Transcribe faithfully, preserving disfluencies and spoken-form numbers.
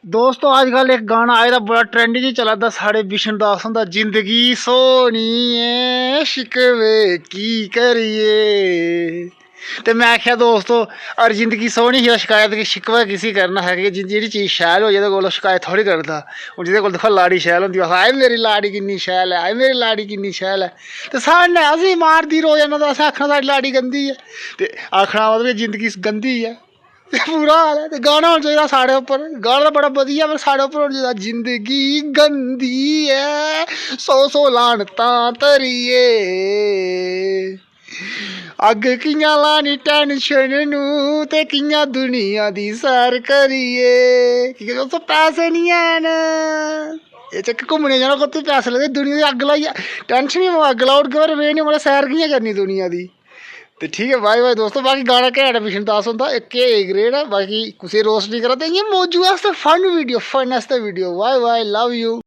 दोस्तो, अजकल इक गाना आए दा, बड़ा ट्रेंडिंग च चला दा साढ़े बिशन दास हुंदा, "जिंदगी सोहनी ऐ, शिकवे की करिए।" ते में आखेआ, "दोस्तो, अगर जिंदगी सोहनी ही, तां शकैत की, शिकवा किसी करना है? कि जे-, जेह्ड़ी चीज शैल होई, जेह्दे कोल शकैत थोड़ी करदा।" हून जेह्दे कोल दिक्खो, लाड़ी शैल होंदी, आखदा, "हाय, मेरी लाड़ी किन्नी शैल ऐ, हाय, मेरी लाड़ी किन्नी शैल ऐ।" ते साढ़े नै असेंगी मारदी रोज, इन्ना ते असें आखना, "साढ़ी लाड़ी गंदी ऐ।" ते आखना मतलब कि जिंदगी गंदी ऐ। बुरा हाल ऐ। ते गाना होना चाहिदा साढ़े उप्पर। गाना ते बड़ा बधिया, पर साढ़े उप्पर होना चाहिदा, "जिंदगी गंदी ऐ, सौ सौ लानतां धरिए। अग्ग कि'यां लानी टैंशन नू, ते कि'यां दुनिया दी सैर करिए।" की के दोस्तो, पैसे निं हैन। एह् चक्कर घूमने जाना, कुत्थै पैसे लगदे? दुनिया दी अग्ग लाइयै, टैंशन ही, अग्ग लाई ओड़गे, पर एह् निं, मतलब, सैर कि'यां करनी दुनिया दी? ते ठीक ऐ, बाय बाय दोस्तो। बाकी गाना घैंट ऐ बिशन दास हुंदा, इक एह् ग्रेड ऐ। बाकी कुसै गी रोस्ट निं करा दे, इ'यां मौजू आस्तै, फन वीडियो, फन आस्तै video. Bye bye, love U.